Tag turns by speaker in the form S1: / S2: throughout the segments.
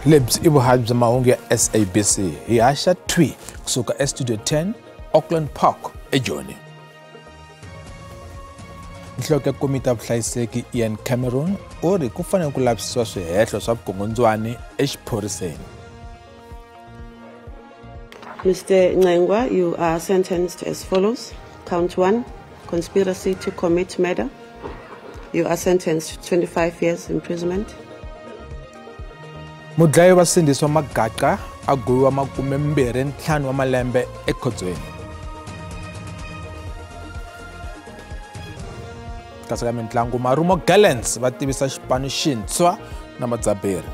S1: Lebyi i vuhaxi bya mahungu ya SABC hi haxa thwi kusuka eStudio 10 Auckland Park eJoni. Nhloko ya komiti ya vuhlayiseki Ian Cameron u ri ku fanele ku lavisisiwa swihehlo swa vukungundzwani exiphoriseni.
S2: Mr. Ncengwa, you are sentenced as follows. Count 1, conspiracy to commit murder. You are sentenced to 25 years imprisonment.
S1: Mudlayi wa Sindiso Magaqa a gweviwa 25 wa malembe ekhotsweni. Kasi ka mintlangu, Marumo Gallants va tivisa xipano xintshwa na madzaberi.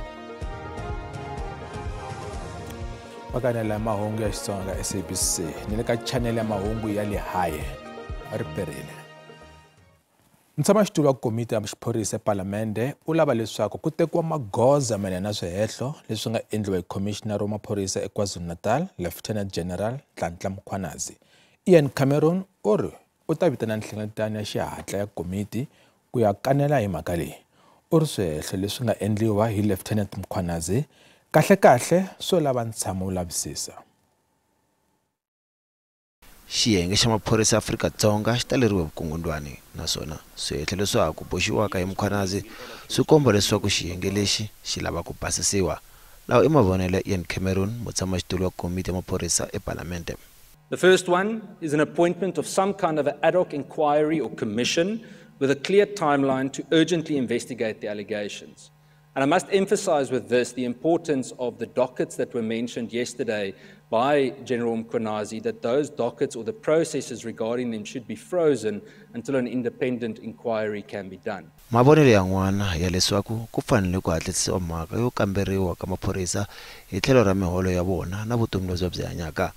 S1: Va kanela mahungu ya Xitsonga ka SABC ni le ka channel ya mahungu ya le haye ri perile. Mutshamaxitulu wa komiti ya xiphorisa epalamende u lava leswaku ku tekiwa magoza mayelana na swihehlo leswi nga endliwa hi khomishinara wa maphorisa eKwaZulu-Natal, Lieutenant General Nhlanhla Mkhwanazi. Ian Cameron u ri u ta vitana nhlengeletano ya xihatla ya komiti ku ya kanela hi mhaka leyi. U ri swihehlo leswi nga endliwa hi Lieutenant Mkhwanazi kahlekahle swo lava ntshamo wo lavisisa.
S3: Xiyenge xa maphorisa ya Afrika-Dzonga xi taleriwe vukungundwani naswona swihehlo leswa ku boxiwaka hi Mkhwanazi swi komba leswaku xiyenge lexi xi lava ku basisiwa. Lawa i mavonelo ya Ian Cameron, mutshamaxitulu wa komiti ya maphorisa epalamende.
S4: The first one is an appointment of some kind of an ad hoc inquiry or commission with a clear timeline to urgently investigate the allegations. And I must emphasize with this the importance of the dockets that were mentioned yesterday by General Mkhwanazi, that those dockets or the processes regarding them should be frozen until an independent inquiry can be done.
S3: Mavonelo yan'wana ya leswaku ku fanele ku hatlisisiwa mhaka yo kamberiwa ka maphorisa hi tlhelo ra miholo ya vona na vutomi lebyi byi hanyaka.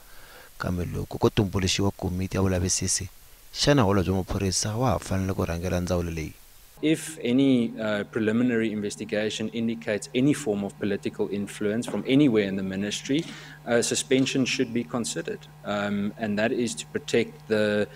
S3: Kambe loko ko tumbuluxiwa komiti ya vulavisisi, xana holobye wa maphorisa wa ha fanele ku rhangela ndzawulo leyi?
S4: If any preliminary investigation indicates any form of political influence from anywhere in the ministry, suspension should be considered. And that is to protect the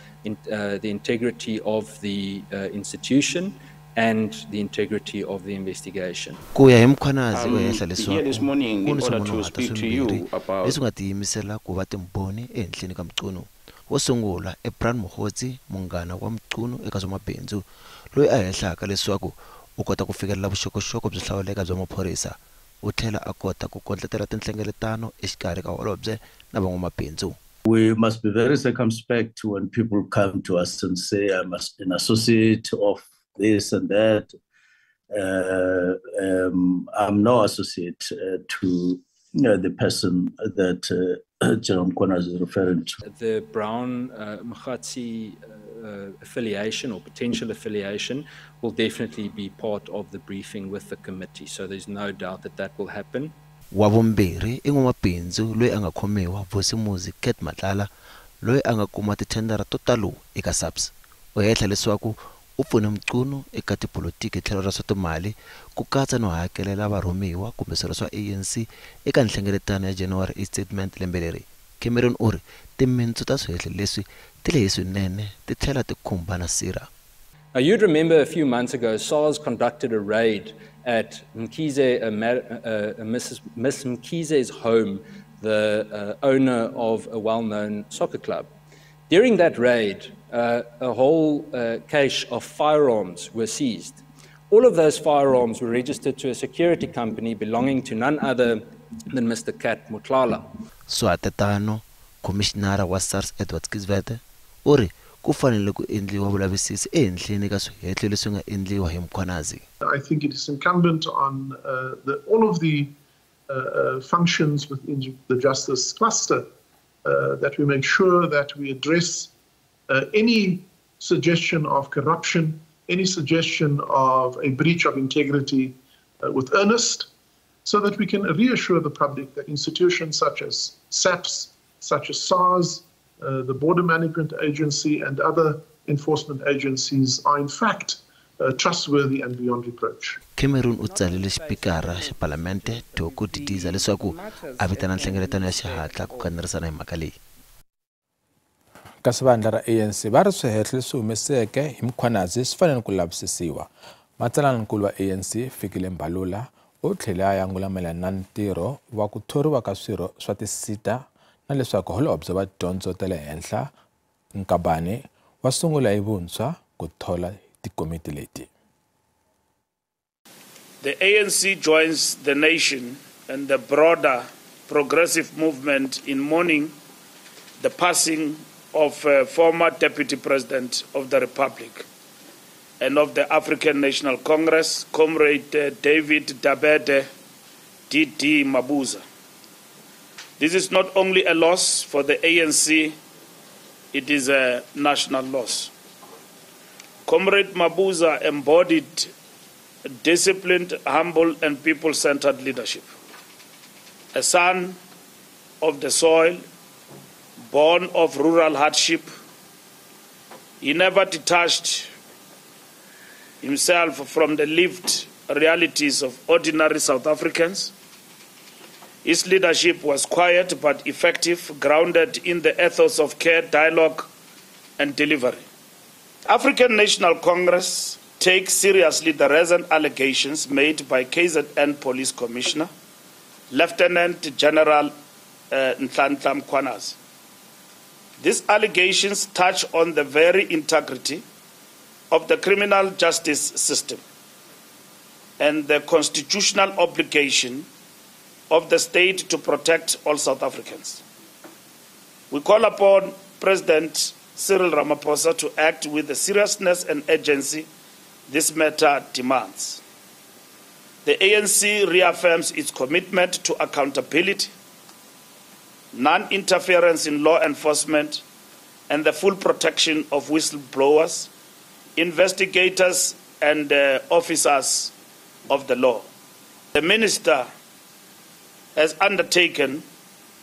S4: integrity of the institution and the integrity of the investigation.
S3: Ku ya hi Mkhwanazi u hehla leswaku ku ni swimunhuhatwa swimbirhi leswi nga tiyimisela ku va timbhoni ehenhleni ka Mchunu. Wo sungula i Brown Mogotsi, munghana wa Mchunu eka swa mabindzu, loyi a hehlaka leswaku u kota ku fikelela vuxokoxoko byo hlawuleka bya maphorisa, u tlhela a kota ku kondletela tinhlengeletano exikarhi ka holobye na van'wamabindzu.
S5: We must be very circumspect when people come to us and say I'm an associate of this and that. I'm no associate to the person that General Mkhwanazi is referring to.
S4: The Brown Mogotsi affiliation or potential affiliation will definitely be part of the briefing with the committee, so there's no doubt that that will happen.
S3: Wa vumbirhi i n'wamabindzu loyi a nga khomiwa Vusimuzi Cat Matlala, loyi a nga kuma tithendara to talo eka SAPS. U hehla leswaku u pfune Mchunu eka tipolotiki tlhelo ra swa timali ku katsa no hakelela varhumiwa kumbe swirho swa ANC eka nhlengeletano ya January 8 statement lembe leri. Cameron u ri timintsu ta swihehlo leswi ti lehe swinene ti tlhela ti khumba na sirha.
S4: Now, you'd remember a few months ago, SARS conducted a raid at Mkhize, Miss Mkhize's home, the owner of a well-known soccer club. During that raid, a whole cache of firearms were seized. All of those firearms were registered to a security company belonging to none other than Mr. Cat Matlala.
S3: Swatetano, Commissioner wa SARS Edward Kieswetter u ri ku fanele ku endliwa vulavisisi ehenhleni ka swihehlo leswi nga endliwa hi Mkhwanazi.
S6: I think it is incumbent on all of the functions within the justice cluster that we make sure that we address any suggestion of corruption, any suggestion of a breach of integrity with earnest, so that we can reassure the public that institutions such as SAPS, such as SARS, the Border Management Agency and other enforcement agencies are in fact trustworthy and beyond reproach.
S3: Cameron u tsalele xipikara xa Palamente Thoko Didiza leswaku a vitana nhlengeletano ya xihatla ku kanerisana hi mhaka leyi.
S1: Kasi vandla ra ANC va ri swihehlo leswi humeseke hi Mkhwanazi swi fanele ku lavisisiwa. Matsalanankulu wa ANC Fikile Mbalula U tlhele a angula mayelana na ntirho wa ku thoriwa ka swirho swa ti-SETA na leswaku holobye wa tidyondzo ta le henhla Nkabane wa sungula hi vuntshwa ku thola tikomiti leti.
S7: The ANC joins the nation and the broader progressive movement in mourning the passing of former Deputy President of the Republic and of the African National Congress, Comrade David Dabede D.D. Mabuza. This is not only a loss for the ANC, it is a national loss. Comrade Mabuza embodied disciplined, humble, and people-centered leadership. A son of the soil, born of rural hardship, he never detached himself from the lived realities of ordinary South Africans. His leadership was quiet but effective, grounded in the ethos of care, dialogue, and delivery. African National Congress takes seriously the recent allegations made by KZN Police Commissioner, Lieutenant General Nhlanhla Mkhwanazi. These allegations touch on the very integrity of the criminal justice system and the constitutional obligation of the state to protect all South Africans. We call upon President Cyril Ramaphosa to act with the seriousness and urgency this matter demands. The ANC reaffirms its commitment to accountability, non-interference in law enforcement, and the full protection of whistleblowers, investigators, and officers of the law. The minister has undertaken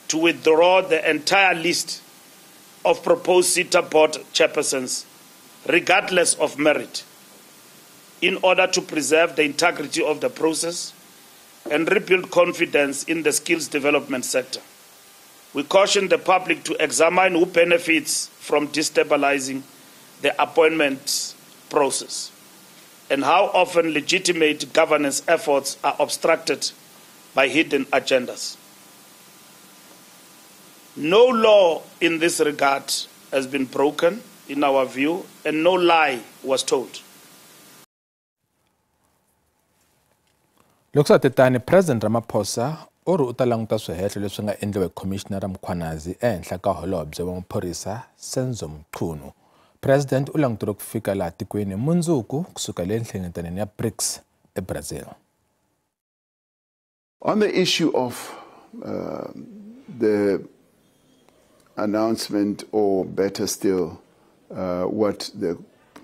S7: to withdraw the entire list of proposed SETA board chairpersons, regardless of merit, in order to preserve the integrity of the process and rebuild confidence in the skills development sector. We caution the public to examine who benefits from destabilizing the appointment process and how often legitimate governance efforts are obstructed by hidden agendas. No law in this regard has been broken, in our view, and no lie was told.
S1: Loko swa tetani, President Ramaphosa u ri u ta languta swihehlo leswi nga endliwa hi Commissioner Mkhwanazi ehenhla ka holobye wa maphorisa Senzo Mchunu. President u languteriwe ku fika laha tikweni mundzuku kusuka le nhlengeletanweni ya BRICS eBrazil.
S8: On the issue of the announcement, or better still, what the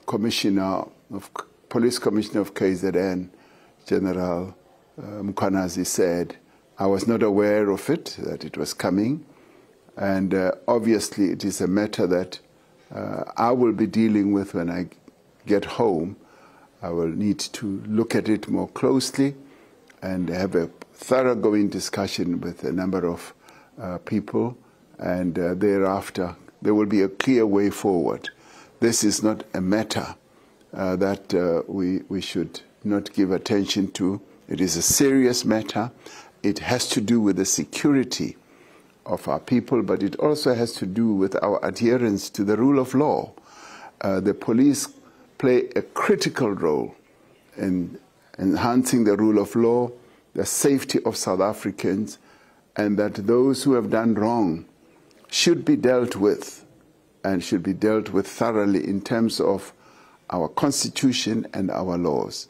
S8: Commissioner of Police Commissioner of KZN, General Mkhwanazi, said, I was not aware of it, that it was coming, and obviously it is a matter that I will be dealing with when I get home. I will need to look at it more closely and have a thoroughgoing discussion with a number of people, and thereafter there will be a clear way forward. This is not a matter that we should not give attention to. It is a serious matter. It has to do with the security of our people, but it also has to do with our adherence to the rule of law. The police play a critical role in enhancing the rule of law, the safety of South Africans, and that those who have done wrong should be dealt with, and should be dealt with thoroughly in terms of our constitution and our laws.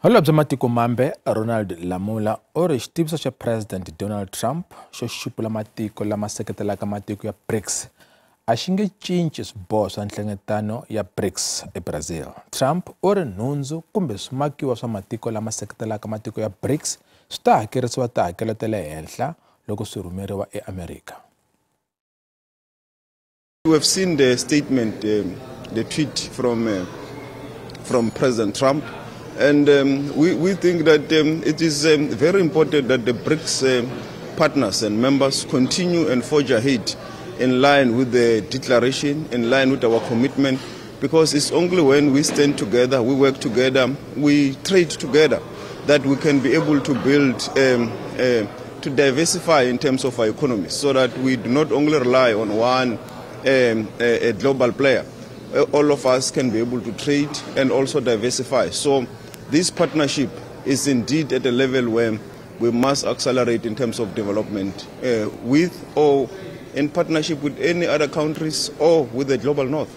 S1: Holobye matiko mambe Ronald Lamola u ri xitiviso xa President Donald Trump xo xupula matiko lama seketelaka matiko ya BRICS a xi nge cinci swiboho swa nhlengeletano ya BRICS eBrazil. Trump u ri nhundzu kumbe swimakiwa swa matiko lama seketelaka matiko ya BRICS swi ta hakerisiwa tihakelo ta le henhla loko swi rhumeriwa eAmerika.
S9: We have seen the statement, the tweet from President Trump, and we think that it is very important that the BRICS partners and members continue and forge ahead in line with the declaration, in line with our commitment, because it's only when we stand together, we work together, we trade together, that we can be able to build, to diversify in terms of our economy, so that we do not only rely on one a global player. All of us can be able to trade and also diversify. So this partnership is indeed at a level where we must accelerate in terms of development with or in partnership with any other countries or with the global north.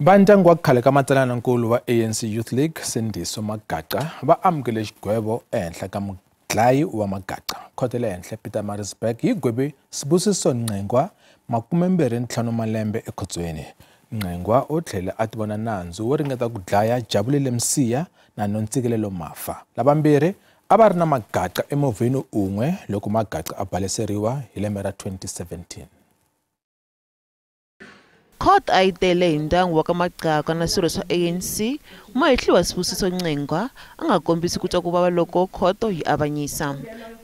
S1: Vandyangu wa khale ka matsalanankulu wa ANC Youth League Sindiso Magaqa va amukele xigwevo ehenhla ka mudlayi wa Magaqa. Khoto ya le henhla Pietermaritzburg yi gweve Sibusiso Ncengwa 25 malembe ekhotsweni. Ncengwa u tlhele a tivona nandzu wo ringeta ku dlaya Jabulile Msiya na Nontsikelelo Mafa. Lavambirhi a va ri na Magaqa emovheni un'we loko Magaqa a baleseriwa hi lembe ra 2017.
S10: Court a yi tele hi ndyangu wa ka Magaqa na swirho swa ANC, muhehliwa Sibusiso Ncengwa a nga kombisi ku twa ku vava loko khoto yi avanyisa.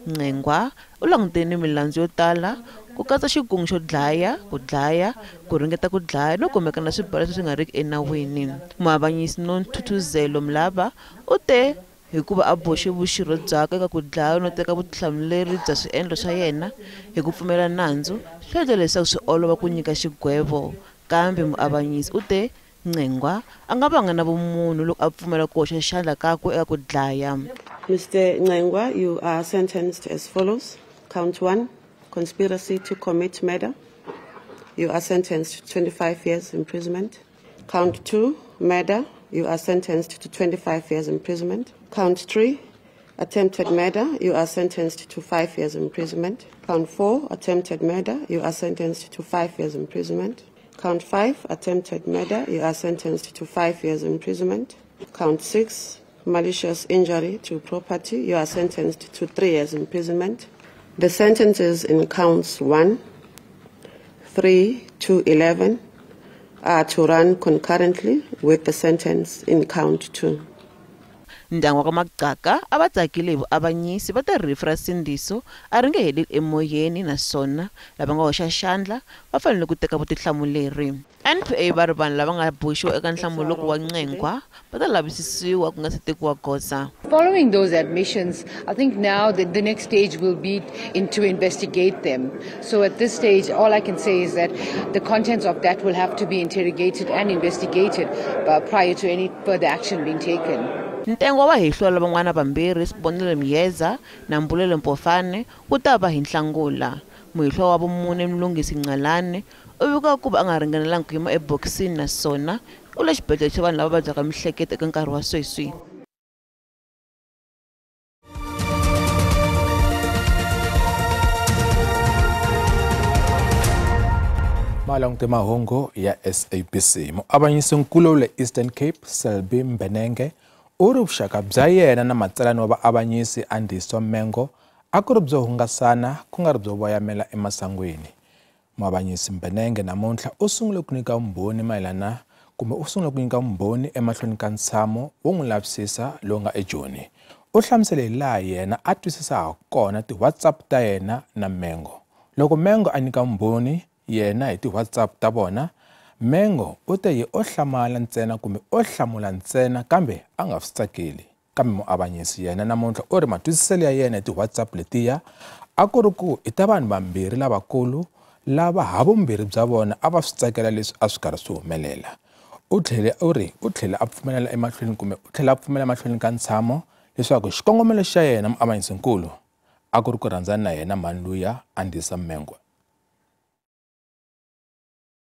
S10: Ncengwa u langutene ni milandzu yo tala ku katsa xikungu xo dlaya, ku dlaya, ku ringeta ku dlaya no kumeka na swibalo leswi nga riki enawini. Muavanyisi Nonthuthuzelo Mlaba u te hikuva a boxe vuxirho byakwe eka ku dlaya no teka vutihlamuleri bya swiendlo swa yena hi ku pfumela nandzu swi endla leswaku swi olova ku nyika xigwevo. Kambe muavanyisi u te Ncengwa a nga vanga na vumunhu loko a pfumela ku hoxa xandla kakwe eka ku dlaya.
S2: Mr. Ncengwa, you are sentenced as follows. Count 1, conspiracy to commit murder. You are sentenced to 25 years imprisonment. Count 2, murder. You are sentenced to 25 years imprisonment. Count 3, attempted murder. You are sentenced to 5 years imprisonment. Count 4, attempted murder. You are sentenced to 5 years imprisonment. Count 5, attempted murder. You are sentenced to 5 years imprisonment. Count 6, malicious injury to property. You are sentenced to 3 years imprisonment. The sentences in counts 1, 3 to 11 are to run concurrently with the sentence in count 2.
S10: Ndyangu wa ka Magaqa a va tsakile hi vuavanyisi va ta rifu ra Sindiso a ri nge heleli emoyeni naswona lava nga hoxa xandla va fanele ku teka vutihlamuleri. NPA va ri vanhu lava nga boxiwa eka nhlamuloko wa Ncengwa va ta lavisisiwa ku nga se tekiwa goza.
S11: Following those admissions, I think now that the next stage will be to investigate them. So at this stage, all I can say is that the contents of that will have to be interrogated and investigated prior to any further action being taken.
S10: Ntengo wa hehliwa lavan'wana vambirhi Sibonelo Myeza na Mbulelo Mpofane wu ta va hi Nhlangula. Muhehliwa wa vumune Mlungisi Ncalane u vika ku va a nga ringanelangi ku yima ebokisini naswona u le xibedhlele xa vanhu lava vabyaka miehleketo eka nkarhi wa sweswi.
S1: Malangute mahungu ya SABC. Muavanyisinkulu wa le Eastern Cape Selby Mbenenge u ri vuxaka bya yena na matsalani wa vaavanyisi Andiswa Mengo a ku ri byo hungasana ku nga ri byo voyamela emasangwini. Muavanyisi Mbenenge namuntlha u sungule ku nyika vumbhoni mayelana kumbe u sungule ku nyika vumbhoni emahlweni ka ntshamo wo n'wi lavisisa lowu nga eJoni. U hlamusele hi laha yena a twisisa ha kona ti-WhatsApp ta yena na Mengo. Loko Mengo a nyika vumbhoni yena hi ti-WhatsApp ta vona, Mengo u te yi o hlamala ntsena kumbe o hlamula ntsena kambe a nga swi tsakeli. Kambe muavanyisi yena namuntlha u ri matwisiselo ya yena hi ti-WhatsApp letiya a ku ri ku i ta vanhu vambirhi lavakulu lava havumbirhi bya vona a va swi tsakela leswi a swi karhi swi humelela. U tlhele u ri u tlhele a pfumelela emahlweni kumbe u tlhela a pfumela emahlweni ka ntshamo leswaku xikongomelo xa yena muavanyisinkulu a ku ri ku rhandzana na yena mhani luya Andisa Mengo.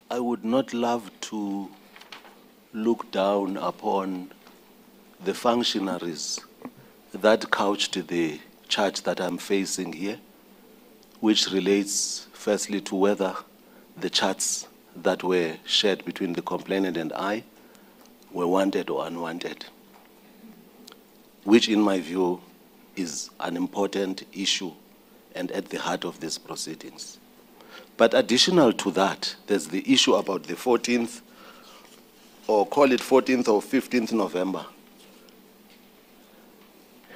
S5: I would not love to look down upon the functionaries that couched the charge that I'm facing here, which relates firstly to whether the chats that were shared between the complainant and I were wanted or unwanted, which in my view is an important issue and at the heart of these proceedings. But additional to that, there's the issue about the 14th, or call it 14th or 15th November,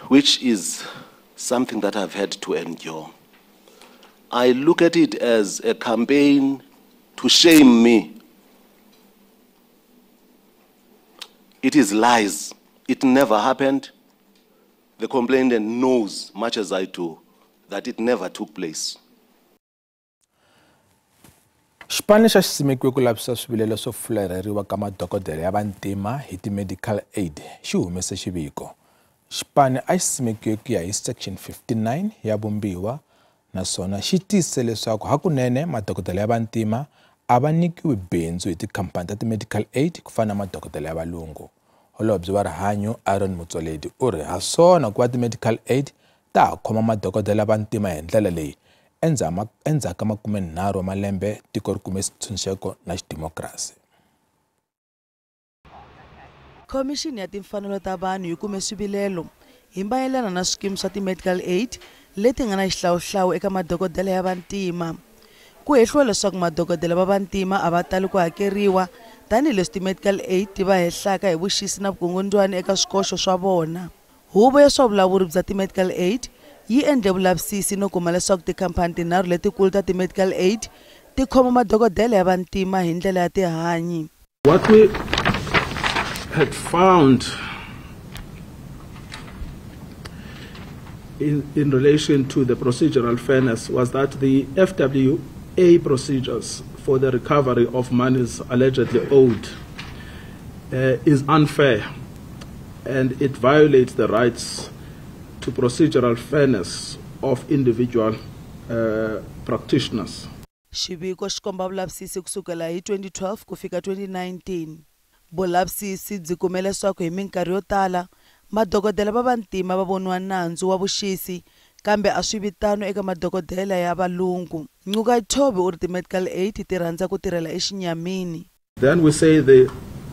S5: which is something that I've had to endure. I look at it as a campaign to shame me. It is lies. It never happened. The complainant knows, much as I do, that it never took place.
S1: Xipano xa xisimekiwe ku lavisisa swivilelo swo fularheriwa ka madokodela ya vantima hi ti-medical aid xi humese xiviko. Xipano a xi simekiwe ku ya hi section 59 ya vumbiwa naswona xi tiyisise leswaku hakunene madokodela ya vantima a va nyikiwi bindzu hi tikhampani ta ti-medical aid ku fana na madokodela ya valungu. Holobye wa rihanyo Aaron Motsoaledi u ri haswona ku va ti-medical aid ta ha khoma madokodela vantima hi ndlela leyi endzhaku ka 30 wa malembe tiko ri kume ntshunxeko na xidemokirasi.
S12: Khomixini ya timfanelo ta vanhu yi kume swivilelo hi mayelana na swikimu swa ti-medical aid leti nga na xihlawuhlawu eka madokodela ya vantima. Ku hehliwa leswaku madokodela va vantima a va tali ku hakeriwa tanihileswi ti-medical aid ti va hehlaka hi vuxisi na vukungundzwani eka swikoxo swa vona. Huvo ya swa vulawuri bya ti-medical aid yi endle vulavisisi no kuma leswaku tikhampani tinharhu letikulu ta ti-medical aid ti khoma madokodela ya vantima hi ndlela ya tihanyi.
S13: What we had found in relation to the procedural fairness was that the FWA procedures for the recovery of monies allegedly owed is unfair, and it violates the rights to procedural fairness of individual practitioners.
S12: Xiviko xi komba vulavisisi kusukela hi 2012 ku fika 2019. Vulavisisi byi kume leswaku hi minkarhi yo tala madokodela va vantima va voniwa nandzu wa vuxisi kambe a swi vitano eka madokodela ya valungu. Ngcukaitobi u ri ti-medical aid ti rhandza ku tirhela exinyamini.
S13: Then we say the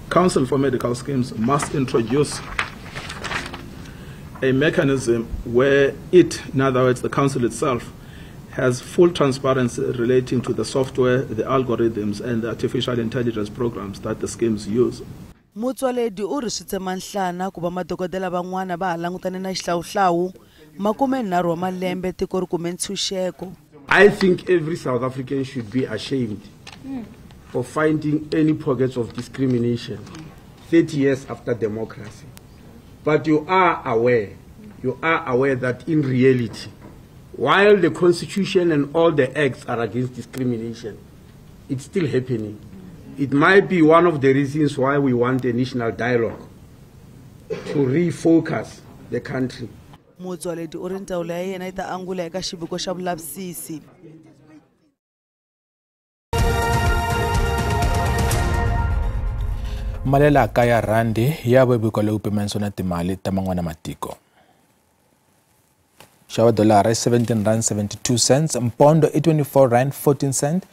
S13: Council for Medical Schemes must introduce a mechanism where it, in other words, the council itself, has full transparency relating to the software, the algorithms, and the artificial intelligence programs that the schemes use.
S12: Motsoaledi u ri swi tsema nhlana ku va madokodela van'wana va ha langutane na xihlawuhlawu 30 wa malembe tiko ri kume ntshunxeko.
S14: I think every South African should be ashamed of finding any pockets of discrimination 30 years after democracy. But you are aware that in reality, while the Constitution and all the acts are against discrimination, it's still happening. It might be one of the reasons why we want a national dialogue to refocus the country.
S12: Motsoaledi u ri ndzawulo ya yena yi ta angula eka xiviko xa vulavisisi.
S1: Malelaka ya randi ya vevukwa lowu pimanisiwa na timali ta man'wana matiko. Xava dolara i 17 rand 72 cents, mpondo i 24 rand 14 cents,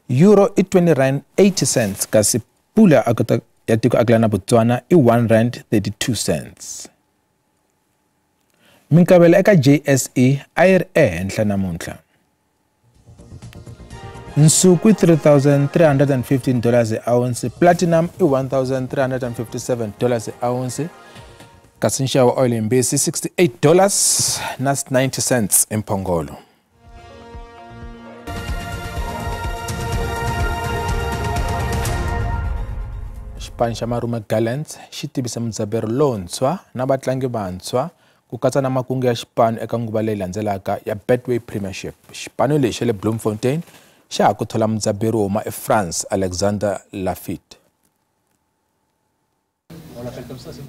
S1: euro i 20 rand 80 cents, kasi pula ya tiko akela na Botswana i 1 rand 32 cents. Minkavelo eka JSE a yi ri ehenhla namuntlha. Nsuku i $3,315 hi ounce, platinum i $1,357 hi ounce, kasi nxavo wa oil yimbisi $68 na 90 cents emphongolo. Xipano xa Marumo Gallants xi tivise mudzaberi lontshwa na vatlangi vantshwa ku katsa na makungu ya xipano eka nguva leyi landzelaka ya Betway Premiership. Xipano lexi xa le Bloemfontein xa ha ku thola mudzaberi wo huma eFrance Alexander Lafitte.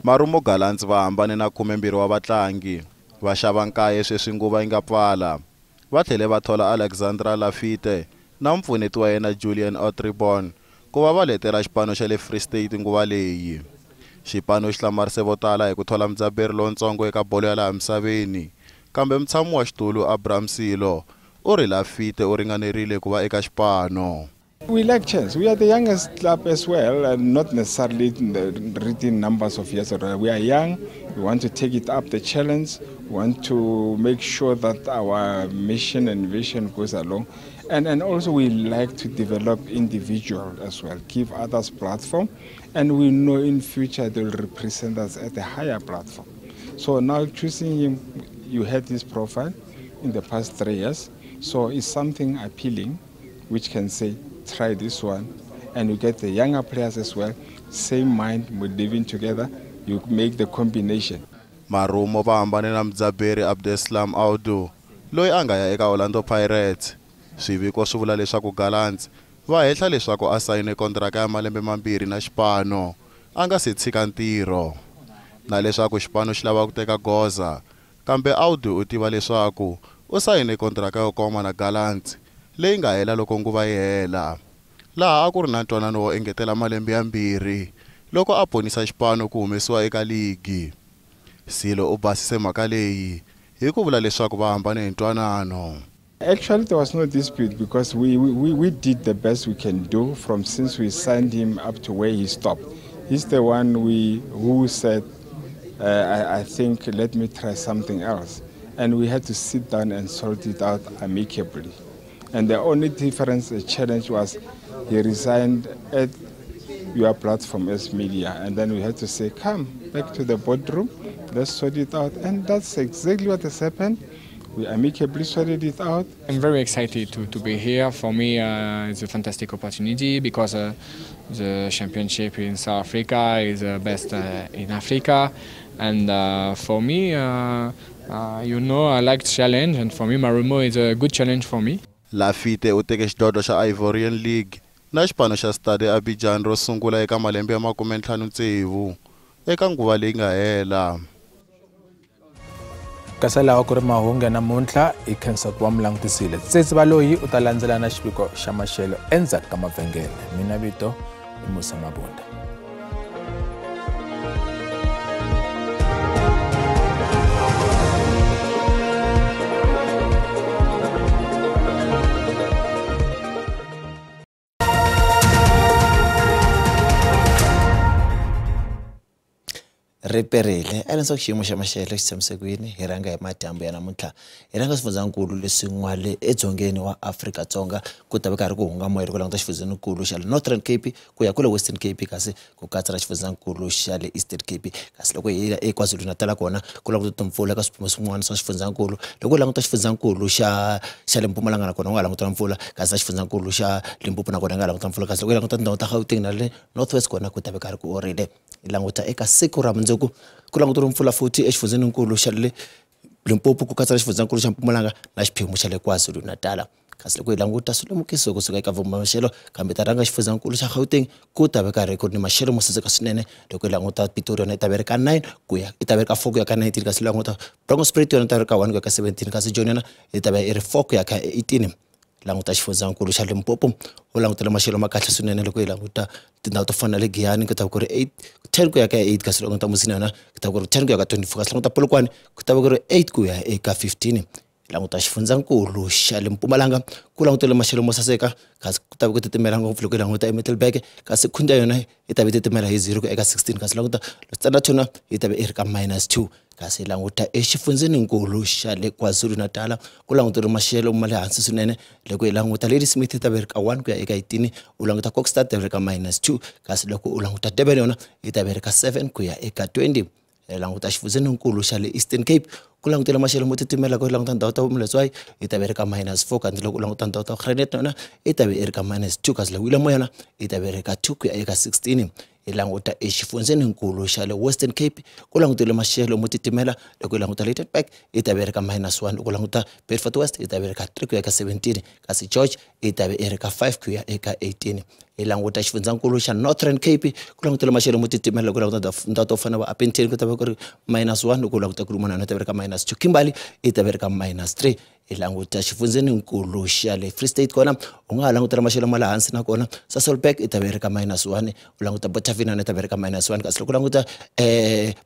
S15: Marumo Gallants va hambane na 12 wa vatlangi va xava nkaye sweswi nguva yi nga pfala. Va tlhele va thola Alexandra Lafitte na mpfuneti wa yena Julian Otribon ku va va letela xipano xa le Free State nguva leyi. Xipano xi hlamarise vo tala hi ku thola mudzaberi lontsongo eka bolo ya laha misaveni, kambe mutshami wa xitulu Abraham Silo u ri Lafitte u ringanerile ku va eka xipano.
S16: We like chance. We are the youngest club as well, and not necessarily in the written numbers of years. We are young. We want to take it up the challenge. We want to make sure that our mission and vision goes along. And also we like to develop individual as well, give others platform. And we know in future they will represent us at a higher platform. So now choosing him, you had this profile in the past 3 years. So it's something appealing, which can say, try this one, and you get the younger players as well, same mind, we're living together, you make the combination.
S15: Marumo va hambane na mudzaberi Abdeslam Audu loyi a nga ya eka Orlando Pirates. Swiviko swi vula leswaku Gallants va hehla leswaku a sayine kontraka ya malembe mambirhi na xipano a nga se tshika ntirho, na leswaku xipano xi lava ku teka goza, kambe Audu u tiva leswaku u sayine kontraka yo koma na Gallants leyi nga hela loko nguva yi hela, laha a ku ri na ntwanano wo engetela malembe yambirhi loko a ponisa xipano ku humesiwa eka ligi. Silo u basise mhaka leyi hi ku vula leswaku va hambane hi ntwanano.
S16: Actually, there was no dispute because we did the best we can do from since we signed him up to where he stopped. He's the one who said, I think, let me try something else. And we had to sit down and sort it out amicably. And the only difference, the challenge was he resigned at your platform as media. And then we had to say, come back to the boardroom, let's sort it out. And that's exactly what has happened. We amicably sorted it out.
S17: I'm very excited to be here. For me, it's a fantastic opportunity because the championship in South Africa is the best in Africa. And for me, you know, I like challenge, and for me, Marumo is a good challenge for me.
S15: Lafitte u teke xidlodlo xa Ivorian League na xipano xa Stade Abidjan ro sungula eka malembe ya 56 eka nguva leyi nga hela.
S1: Kasi lawa ku ri mahungu ya namuntlha i khensa ku va mi langutisile. Tsitsi Baloyi u ta landzela na xiviko xa maxelo endzhaku ka mavhengele. Mina vito i Musa Mabunda.
S3: Riperile a leswaku xiyimo xa maxelo xi tshamise ku yini hi rhanga hi madyambu ya namuntlha hi rhanga swifundzakulu leswi n'wale edzongeni wa Afrika-Dzonga ku ta va karhi ku hunga moya loko languta xifundzankulu xa le Northern Cape ku ya kule Western Cape kasi ku katsa na xifundzankulu xa le Eastern Cape kasi loko hi ya eKwaZulu-Natal kona ku languta timpfula ka swiphemu swin'wana swa xifundzankulu loko u languta xifundzankulu xa le Mpumalanga nakona u nga languta mpfula kasi na xifundzankulu xa Limpopo nakona u nga languta mpfula kasi loko hi languta tindhawu ta Gauteng na le North West kona ku ta va karhi ku orile hi languta eka siku ra mundzuku ku langutela mpfula futhi exifundzeninkulu xa le Limpopo ku katsa na xifundzankulu xa Mpumalanga na xiphemu xa le KwaZulu-Natal kasi loko hi languta swilemukiso kusuka eka vumamaxelo kambe ta rhanga xifundzankulu xa Gauteng ku ta va karhi ku ri ni maxelo mo saseka swinene loko hi languta Pretoria yona yi ta va ri ka 9 ku ya yi ta va ri ka 4 ku ya ka 19 kasi languta Bronkhorstspruit yona yi ta ri ka 1 ku ya ka 17 kasi Joni yona yi ta va yi ri 4 ku ya ka 18. Languta xifundzankulu xa Limpopo u langutela maxelo ma kahle swinene loko hi languta tindhawu to fana na le Giyani ku ta va ku ri 8 10 ku ya ka 8 kasi languta Musina yona ku ta va ku ri 10 ku ya ka 24 kasi languta Polokwane ku ta va ku ri 8 ku ya eka 15. Languta xifundzankulu xa le Mpumalanga ku langutela maxelo mo saseka kasi ku ta va ku titimela ngopfu loko hi languta eMiddelburg kasi Khunda yona yi ta va yi titimela hi 0 ku eka 16 kasi languta Standerton yi ta va yi ri ka -2 kasi languta exifundzeninkulu xa le KwaZulu-Natal ku langutela maxelo ma le hansi swinene loko hi languta Ladysmith yi ta va yi ri ka 1 ku ya eka 18 u languta Kokstad yi ta va yi ri ka -2 kasi loko u languta Durban yona yi ta va yi ri ka 7 ku ya eka 20. Languta xifundzankulu xa le Eastern Cape ku langutela maxelo mo titimela ku languta ndhawu ta Moletswai yi ta va yi ri ka -4 kanti loko u languta ndhawu ta Graaff-Reinet yona yi ta va yi ri ka -2 kasi loko Willem yona yi ta va yi ri ka 2 ku ya eka 16. Hi languta exifundzeninkulu xa le Western Cape ku langutele maxelo mo titimela loko hi languta Lydenburg yi ta va yi ri ka -1 loko u languta Bedford West yi ta va yi ri ka 3 ku ya ka 17 kasi George yi ta va yi ri ka 5 ku ya eka 18. Hi languta xifundzankulu xa Northern Cape ku langutele maxelo mo titimela loko u languta ndhawu to fana na va Upington ku ta va ku ri -1 loko u languta Kulumana yona yi ta va yi ri ka -2 Kimberley yi ta va yi ri ka -3. Hi languta xifundzankulu xa le Free State kona u nga ha langutela maxelo ma le hansi nakona Sasolburg yi ta va yi ri ka -1 u languta Bothaville yona yi ta va yi ri ka -1 kasi loko u languta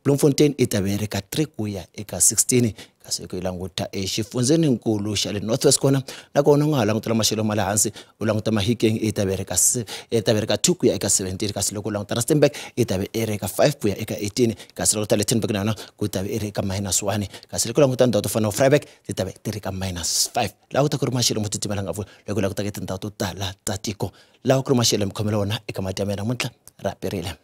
S3: Bloemfontein yi ta va yi ri ka 3 ku ya eka 16 kasi loko hi languta exifundzeninkulu xa le North West kona nakona u nga ha langutela maxelo ma le hansi u languta Mahikeng yi ta va yi ri ka 2 ku ya eka 17 kasi loko u languta Rustenburg yi ta va yi ri ka 5 ku ya eka 18 kasi loko ta Lichtenburg na yona ku ta va yi ri ka -1 kasi loko u languta ndhawu to fana na Vryburg ti ta va ti ri ka -5. Laha ku ta ku ri maxelo mo titimela ngopfu loko u languta ka tindhawu to tala ta tiko laha ku ri maxelo mikhomelo wona eka madyambu ya namuntlha ra perile.